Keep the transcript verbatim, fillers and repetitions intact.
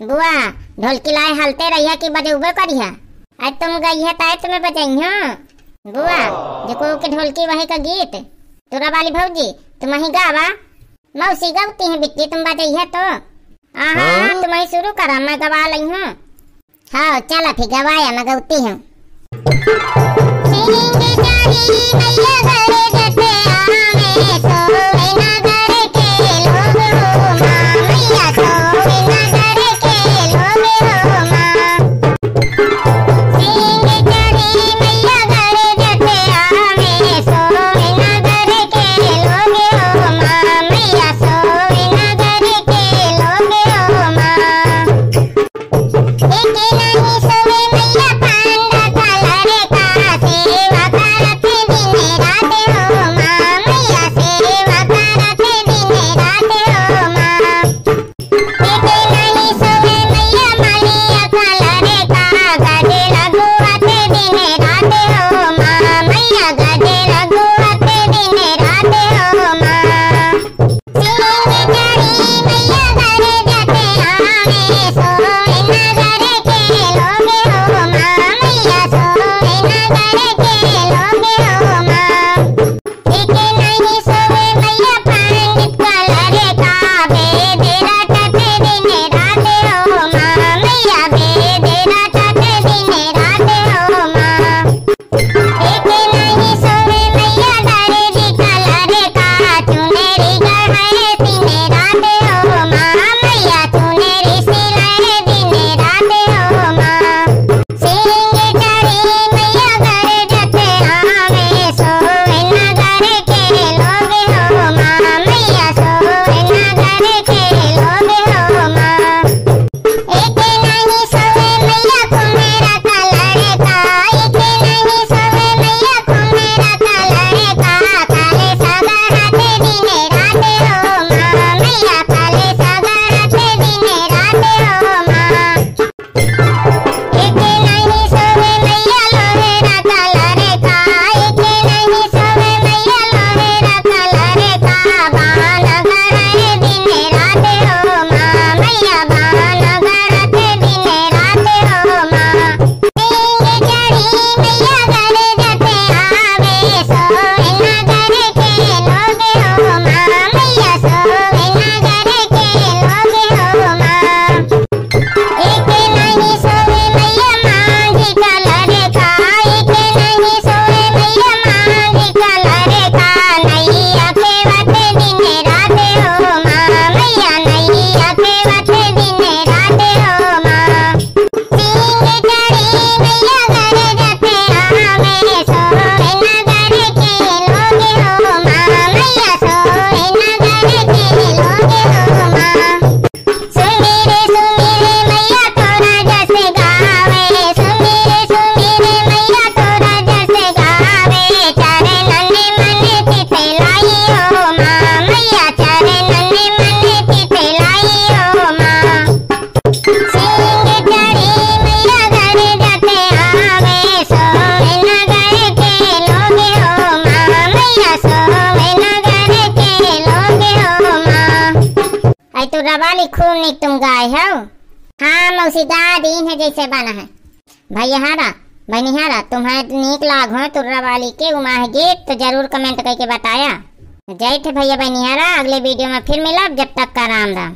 बुआ, ढोलकी लाए हलते रहिया कि बजउबे करिहा। आज तुम गइहे ताए तुम्हें बजइहो। बुआ, जे को के ढोलकी वही का गीत। तुरा वाली भौजी, तुम ही गावा। मौसी गउती हैं बिट्टी, तुम बजइहे तो। आहा, हाँ? तुम ही शुरू करा, मैं गवा लइहूँ। हाँ, चला फिर गवाया, मैं गउती हूँ। आई तुर्रा वाली खूब नीक तुम गाए हो। हाँ मौसी, गा दीन है जैसे बना है। भैया हारा, बहनी हारा, तुम्हें नीक लाग हो तुर्रा वाली के उमाह गीत तो जरूर comment करके बताया। जय थे भैया बहनी हारा, अगले video में फिर मिलब, जब तक का राम राम।